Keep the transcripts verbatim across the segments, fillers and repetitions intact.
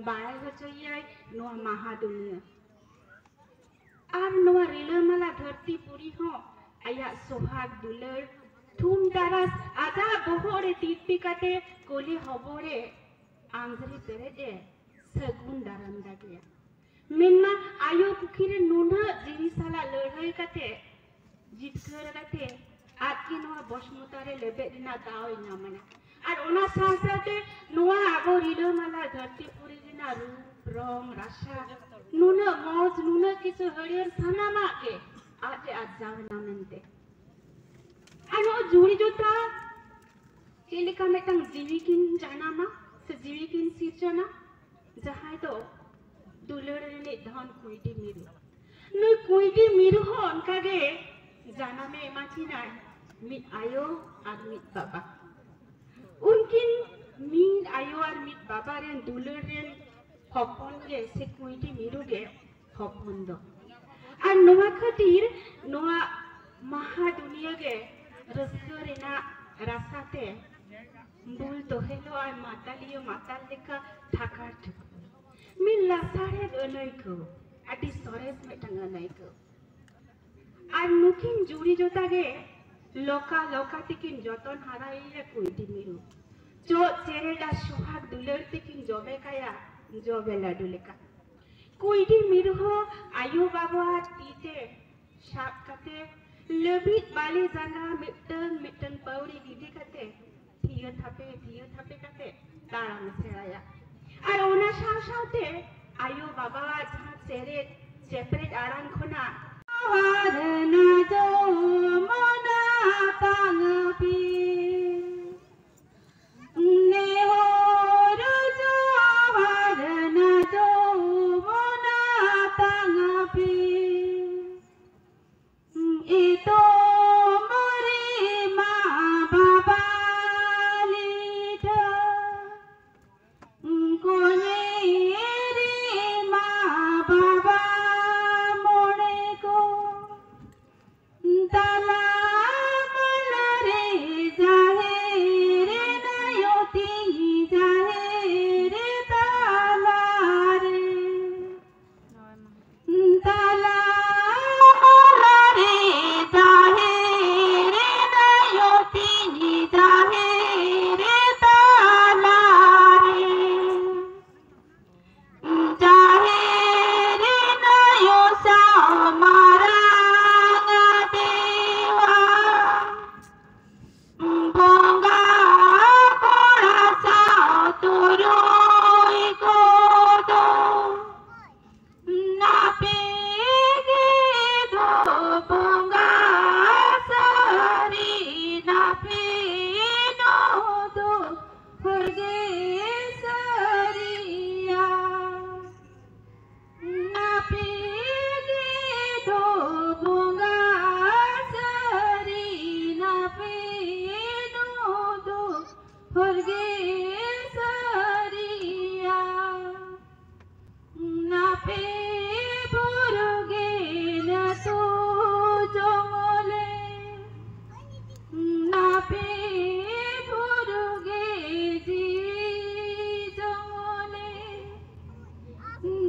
ᱵᱟᱲᱟᱭ ᱦᱚᱪᱚᱭᱮᱭᱟᱭ ᱱᱚᱣᱟ ᱢᱟᱦᱟ ᱫᱩᱱᱤᱭᱟᱹ᱾ ᱟᱨ ᱱᱚᱣᱟ ᱨᱤᱞᱟᱹᱢᱟᱞᱟ ᱫᱷᱟᱹᱨᱛᱤ ᱯᱩᱨᱤ ᱦᱚᱸ ᱟᱭᱟᱜ ᱥᱚᱦᱟᱜᱽ ᱫᱩᱞᱟᱹᱲ ᱛᱷᱩᱢ ᱛᱟᱨᱟᱥ ᱟᱡᱟᱜ ᱵᱚᱦᱚᱜ ᱨᱮ ᱛᱤᱨᱯᱤ ᱠᱟᱛᱮ ᱠᱚᱞᱮ ᱦᱚᱵᱚᱨ ᱮ ᱟᱸᱡᱽᱨᱤ ᱯᱮᱨᱮᱡ ᱮ ᱥᱟᱹᱜᱩᱱ ᱫᱟᱨᱟᱢ ᱫᱟᱜᱮᱭᱟ᱾ ᱢᱮᱱᱢᱟ ᱟᱭᱳ ᱠᱩᱠᱷᱤ ᱨᱮ ᱱᱩᱱᱟᱹᱜ ᱡᱤᱣᱤ ᱥᱟᱞᱟᱜ ᱞᱟᱹᱲᱦᱟᱹᱭ ᱠᱟᱛᱮ ᱡᱤᱛᱠᱟᱹᱨ ᱠᱟᱛᱮ ᱟᱡ ᱜᱮ ᱱᱚᱣᱟ ᱵᱚᱥᱢᱚᱛᱟ ᱨᱮ ᱞᱮᱵᱮᱫ ᱨᱮᱱᱟᱜ ᱫᱟᱣ ᱮ ᱧᱟᱢ ᱮᱱᱟ᱾ ᱟᱨ ᱚᱱᱟ ᱥᱟᱶ ᱥᱟᱶᱛᱮ ᱱᱚᱣᱟ ᱟᱵᱚ ᱨᱤᱞᱟᱹᱢᱟᱞᱟ ᱫᱷᱟᱹᱨᱛᱤ ᱯᱩᱨᱤ ᱨᱮᱱᱟᱜ ᱨᱩᱯ ᱨᱚᱝ ᱨᱟᱥᱟ, ᱱᱩᱱᱟᱹᱜ ᱢᱚᱡᱽ, ᱱᱩᱱᱟᱹᱜ ᱠᱤᱪᱷᱩ ᱦᱟᱹᱨᱭᱟᱹᱲ ᱥᱟᱱᱟᱢᱟᱜ ᱜᱮ ᱟᱡ ᱮ ᱟᱨᱡᱟᱣ ᱮᱱᱟ ᱢᱮᱱᱛᱮ᱾ ᱟᱨ ᱱᱚᱣᱟ ᱡᱩᱲᱤ ᱡᱚᱛᱟ ᱪᱮᱫ ᱞᱮᱠᱟ ᱢᱤᱫᱴᱟᱝ ᱡᱤᱣᱤ ᱠᱤᱱ ᱡᱟᱱᱟᱢᱟ ᱥᱮ ᱡᱤᱣᱤ ᱠᱤᱱ ᱥᱤᱨᱡᱚᱱᱟ, ᱡᱟᱦᱟᱸᱭ ᱫᱚ ᱫᱩᱞᱟᱹᱲ ᱨᱤᱱᱤᱡ ᱫᱷᱚᱱ ᱠᱩᱸᱭᱰᱤ ᱢᱤᱨᱩ᱾ ᱱᱩᱭ ᱠᱩᱸᱭᱰᱤ ᱢᱤᱨᱩ ᱦᱚᱸ ᱚᱱᱠᱟᱜᱮ ᱡᱟᱱᱟᱢᱮ ᱮᱢᱟ ᱠᱤᱱᱟᱭ ᱢᱤᱫ ᱟᱭᱳ ᱟᱨ ᱢᱤᱫ ᱵᱟᱵᱟ᱾ ᱩᱱᱠᱤᱱ ᱢᱤᱫ ᱟᱭᱳ ᱟᱨ ᱢᱤᱫ ᱵᱟᱵᱟ ᱨᱮᱱ ᱫᱩᱞᱟᱹᱲ ᱨᱮᱱ ᱦᱚᱯᱚᱱ ᱜᱮ ᱥᱮ ᱠᱩᱸᱭᱰᱤ ᱢᱤᱨᱩ ᱜᱮ ᱦᱚᱯᱚᱱ ᱫᱚ᱾ ᱟᱨ ᱱᱚᱣᱟ ᱠᱷᱟᱹᱛᱤᱨ ᱱᱚᱣᱟ ᱢᱟᱦᱟ ᱫᱩᱱᱤᱭᱟᱹ ᱜᱮ ᱨᱟᱹᱥᱠᱟᱹ ᱨᱮᱱᱟᱜ ᱨᱟᱥᱟ ᱛᱮ ᱵᱩᱞ ᱛᱚᱦᱮᱞᱚᱜ ᱟᱨ ᱢᱟᱛᱟᱞᱤᱭᱟᱹ ᱢᱟᱛᱟᱞ ᱞᱮᱠᱟ ᱛᱷᱟᱠᱟᱲ ᱴᱷᱩᱠᱟᱹᱨ᱾ ᱢᱤᱫ ᱞᱟᱥᱟᱲᱦᱮᱫ ᱟᱹᱱᱟᱹᱭᱠᱟᱹᱣ, ᱟᱹᱰᱤ ᱥᱚᱨᱮᱥ ᱢᱤᱫᱴᱟᱝ ᱟᱹᱱᱟᱹᱭᱠᱟᱹᱣ᱾ ᱟᱨ ᱱᱩᱠᱤᱱ ᱡᱩᱨᱤ ᱡᱚᱛᱟ ᱜᱮ ᱞᱚᱠᱟ ᱞᱚᱠᱟ ᱛᱮᱠᱤᱱ ᱡᱚᱛᱚᱱ ᱦᱟᱨᱟᱭᱮᱭᱟ ᱠᱩᱸᱭᱰᱤ ᱢᱤᱨᱩ᱾ ᱪᱚᱜ ᱪᱮᱨᱮᱡ ᱟᱨ ᱥᱚᱦᱟᱜ ᱫᱩᱞᱟᱹᱲ ᱛᱮᱠᱤᱱ ᱡᱚᱵᱮ ᱠᱟᱭᱟ ᱡᱚᱵᱮ ᱞᱟᱹᱰᱩ ᱞᱮᱠᱟ᱾ ᱠᱩᱸᱭᱰᱤ ᱢᱤᱨᱩ ᱦᱚᱸ ᱟᱭᱳ ᱵᱟᱵᱟᱣᱟᱜ ᱛᱤ ᱛᱮ ᱥᱟᱵ ᱠᱟᱛᱮ ᱞᱟᱹᱵᱤᱫ ᱵᱟᱞᱮ ᱡᱟᱸᱜᱟ ᱢᱤᱫᱴᱟᱝ ᱢᱤᱫᱴᱟᱝ ᱯᱟᱹᱣᱲᱤ ᱜᱤᱰᱤ ᱠᱟᱛᱮ ᱛᱷᱤᱭᱟᱹ ᱛᱷᱟᱯᱮ ᱛᱷᱤᱭᱟᱹ ᱛᱷᱟᱯᱮ ᱠᱟᱛᱮ ᱛᱟᱲᱟᱢ ᱥᱮᱬᱟᱭᱟ᱾ ᱟᱨ ᱚᱱᱟ ᱥᱟᱶ ᱥᱟᱶᱛᱮ ᱟᱭᱳ ᱵᱟᱵᱟᱣᱟᱜ ᱡᱟᱦᱟᱸ ᱪᱮᱨᱮᱡ ᱪᱮᱯᱨᱮᱡ ᱟᱲᱟᱝ ᱠᱷᱚᱱᱟᱜ ᱟᱨ ᱱᱟ ᱡᱚᱢᱚᱱᱟ ᱛᱟᱝ ᱯᱤ ᱱᱮᱦᱚᱨ ᱡᱚᱦᱟᱨ ᱱᱟ ᱡᱚᱢᱚᱱᱟ ᱛᱟᱝ ᱯᱤ ᱤᱛᱚ ᱢᱚᱨᱤ ᱢᱟ ᱵᱟᱵᱟ ᱞᱤᱴᱷᱟᱹ ᱠᱚᱧᱮᱨᱤ ᱢᱟ ᱵᱟᱵᱟ ᱢᱚᱬᱮ ᱠᱚ ᱛᱟᱞᱟ ᱢᱟᱞᱟ ᱨᱮ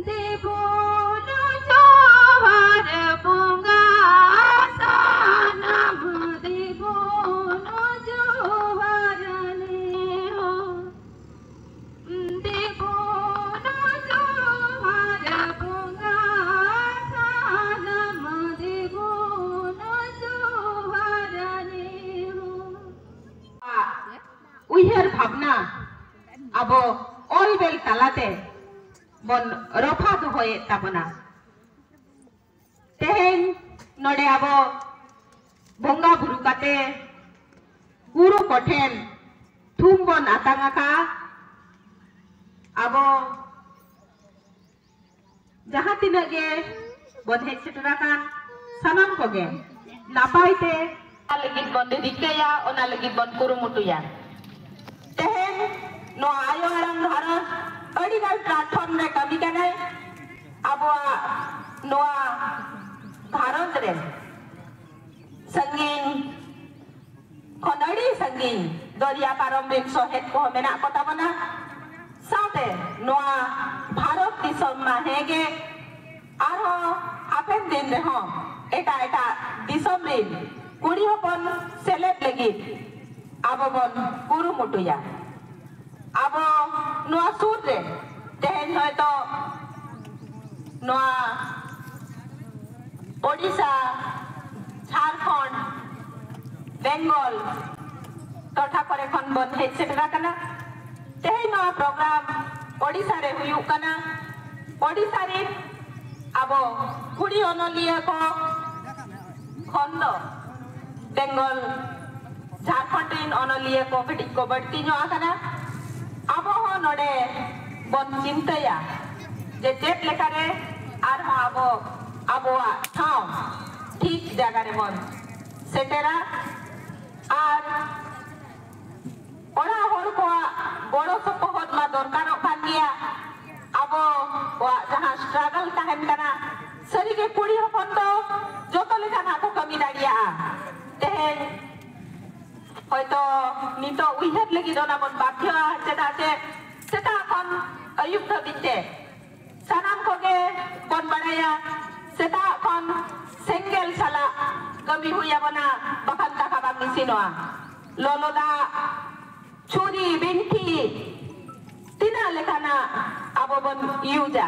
ᱫᱮᱵᱚᱱ ᱡᱚᱦᱟᱨ ᱵᱚᱸᱜᱟ ᱥᱟᱱᱟᱢ ᱫᱮᱵᱚᱱ ᱡᱚᱦᱟᱨ ᱱᱮᱦᱚᱨ᱾ ᱫᱮᱵᱚᱱ ᱡᱚᱦᱟᱨ ᱵᱚᱸᱜᱟ ᱥᱟᱱᱟᱢ ᱫᱮᱵᱚᱱ ᱡᱚᱦᱟᱨ ᱱᱮᱦᱚᱨ᱾ ᱩᱭᱦᱟᱹᱨ ᱵᱷᱟᱵᱽᱱᱟ ᱟᱵᱚ ᱚᱞ ᱵᱮᱞ ᱛᱟᱞᱟᱛᱮ ᱵᱚᱱ ᱨᱚᱯᱷᱟ ᱫᱚᱦᱚᱭᱮᱫ ᱛᱟᱵᱚᱱᱟ᱾ ᱛᱮᱦᱮᱧ ᱱᱚᱰᱮ ᱟᱵᱚ ᱵᱚᱸᱜᱟ ᱵᱩᱨᱩ ᱠᱟᱛᱮ ᱜᱩᱨᱩ ᱠᱚᱴᱷᱮᱱ ᱛᱷᱩᱢ ᱵᱚᱱ ᱟᱛᱟᱝ ᱟᱠᱟᱫᱼᱟ᱾ ᱟᱵᱚ ᱡᱟᱦᱟᱸ ᱛᱤᱱᱟᱹᱜ ᱜᱮ ᱵᱚᱱ ᱦᱮᱡ ᱥᱮᱴᱮᱨ ᱟᱠᱟᱱ ᱥᱟᱱᱟᱢ ᱠᱚᱜᱮ ᱱᱟᱯᱟᱭ ᱛᱮ ᱞᱟᱹᱜᱤᱫ ᱵᱚᱱ ᱨᱤᱠᱟᱹᱭᱟ, ᱚᱱᱟ ᱞᱟᱹᱜᱤᱫ ᱵᱚᱱ ᱠᱩᱨᱩᱢᱩᱴᱩᱭᱟ᱾ ᱛᱮᱦᱮᱧ ᱱᱚᱣᱟ ᱟᱭᱳ ᱟᱲᱟᱝ ᱜᱷᱟᱨᱚᱸᱡᱽ ᱟᱹᱰᱤᱜᱟᱱ platform ᱨᱮ ᱠᱟᱹᱢᱤ ᱠᱟᱱᱟᱭ᱾ ᱟᱵᱚᱣᱟᱜ ᱱᱚᱣᱟ ᱜᱷᱟᱨᱚᱸᱡᱽ ᱨᱮ ᱥᱟᱺᱜᱤᱧ ᱠᱷᱚᱱ ᱟᱹᱰᱤ ᱥᱟᱺᱜᱤᱧ ᱫᱚᱨᱭᱟ ᱯᱟᱨᱚᱢ ᱨᱮᱱ ᱥᱚᱦᱮᱫ ᱠᱚᱦᱚᱸ ᱢᱮᱱᱟᱜ ᱠᱚ ᱛᱟᱵᱚᱱᱟ᱾ ᱥᱟᱶᱛᱮ ᱱᱚᱣᱟ ᱵᱷᱟᱨᱚᱛ ᱫᱤᱥᱚᱢ ᱢᱟ ᱦᱮᱸᱜᱮ, ᱟᱨᱦᱚᱸ ᱦᱟᱯᱮᱱ ᱫᱤᱱ ᱨᱮᱦᱚᱸ ᱮᱴᱟᱜ ᱮᱴᱟᱜ ᱫᱤᱥᱚᱢ ᱨᱮᱱ ᱠᱩᱲᱤ ᱦᱚᱯᱚᱱ ᱥᱮᱞᱮᱫ ᱞᱟᱹᱜᱤᱫ ᱟᱵᱚ ᱵᱚᱱ ᱠᱩᱨᱩᱢᱩᱴᱩᱭᱟ᱾ ᱟᱵᱚ ᱱᱚᱣᱟ ᱥᱩᱨ ᱨᱮ ᱛᱮᱦᱮᱧ ᱦᱚᱭᱛᱚ ᱱᱚᱣᱟ ᱳᱰᱤᱥᱟ, ᱡᱷᱟᱲᱠᱷᱚᱸᱰ, ᱵᱮᱝᱜᱚᱞ ᱴᱚᱴᱷᱟ ᱠᱚᱨᱮ ᱠᱷᱚᱱ ᱵᱚᱱ ᱦᱮᱡ ᱥᱮᱴᱮᱨ ᱟᱠᱟᱱᱟ᱾ ᱛᱮᱦᱮᱧ ᱱᱚᱣᱟ program ᱳᱰᱤᱥᱟ ᱨᱮ ᱦᱩᱭᱩᱜ ᱠᱟᱱᱟ᱾ ᱳᱰᱤᱥᱟ ᱨᱮᱱ ᱟᱵᱚ ᱠᱩᱲᱤ ᱚᱱᱚᱞᱤᱭᱟᱹ ᱠᱚ ᱠᱷᱚᱱ ᱫᱚ ᱵᱮᱝᱜᱚᱞ, ᱡᱷᱟᱲᱠᱷᱚᱸᱰ ᱨᱮᱱ ᱚᱱᱚᱞᱤᱭᱟᱹ ᱠᱚ ᱠᱟᱹᱴᱤᱡ ᱠᱚ ᱵᱟᱹᱲᱛᱤ ᱧᱚᱜ ᱟᱠᱟᱱᱟ᱾ ᱟᱵᱚ ᱦᱚᱸ ᱱᱚᱰᱮ ᱵᱚᱱ ᱪᱤᱱᱛᱟᱹᱭᱟ ᱡᱮ ᱪᱮᱫ ᱞᱮᱠᱟᱨᱮ ᱟᱨᱦᱚᱸ ᱟᱵᱚ ᱟᱵᱚᱣᱟᱜ ᱴᱷᱟᱶ ᱴᱷᱤᱠ ᱡᱟᱭᱜᱟ ᱨᱮᱵᱚᱱ ᱥᱮᱴᱮᱨᱟ᱾ ᱟᱨ ᱚᱲᱟᱜ ᱦᱚᱲ ᱠᱚᱣᱟᱜ ᱜᱚᱲᱚ ᱥᱚᱯᱚᱦᱚᱫ ᱢᱟ ᱫᱚᱨᱠᱟᱨᱚᱜ ᱠᱟᱱ ᱜᱮᱭᱟ᱾ ᱟᱵᱚᱣᱟᱜ ᱡᱟᱦᱟᱸ struggle ᱛᱟᱦᱮᱱ ᱠᱟᱱᱟ, ᱥᱟᱹᱨᱤᱜᱮ ᱠᱩᱲᱤ ᱦᱚᱯᱚᱱ ᱫᱚ ᱡᱚᱛᱚ ᱞᱮᱠᱟᱱᱟᱜ ᱠᱚ ᱠᱟᱹᱢᱤ ᱫᱟᱲᱮᱭᱟᱜᱼᱟ᱾ ᱛᱮᱦᱮᱧ ᱦᱚᱭᱛᱚ ᱱᱤᱛᱚᱜ ᱩᱭᱦᱟᱹᱨ ᱞᱟᱹᱜᱤᱫ ᱚᱱᱟ ᱵᱚᱱ ᱵᱟᱫᱷᱭᱚᱜᱼᱟ, ᱪᱮᱫᱟᱜ ᱥᱮ ᱥᱮᱛᱟᱜ ᱠᱷᱚᱱ ᱟᱹᱭᱩᱵ ᱫᱷᱟᱹᱵᱤᱡ ᱛᱮ ᱥᱟᱱᱟᱢ ᱠᱚᱜᱮ ᱵᱚᱱ ᱵᱟᱲᱟᱭᱟ, ᱥᱮᱛᱟᱜ ᱠᱷᱚᱱ ᱥᱮᱸᱜᱮᱞ ᱥᱟᱞᱟᱜ ᱠᱟᱹᱢᱤ ᱦᱩᱭ ᱟᱵᱚᱱᱟ, ᱵᱟᱠᱷᱟᱱ ᱫᱟᱠᱟ ᱵᱟᱝ ᱤᱥᱤᱱᱚᱜᱼᱟ᱾ ᱞᱚᱞᱚ ᱫᱟᱜ, ᱪᱷᱩᱨᱤ, ᱵᱤᱱᱴᱷᱤ, ᱛᱤᱱᱟᱹᱜ ᱞᱮᱠᱟᱱᱟᱜ ᱟᱵᱚ ᱵᱚᱱ ᱤᱭᱩᱡᱟ᱾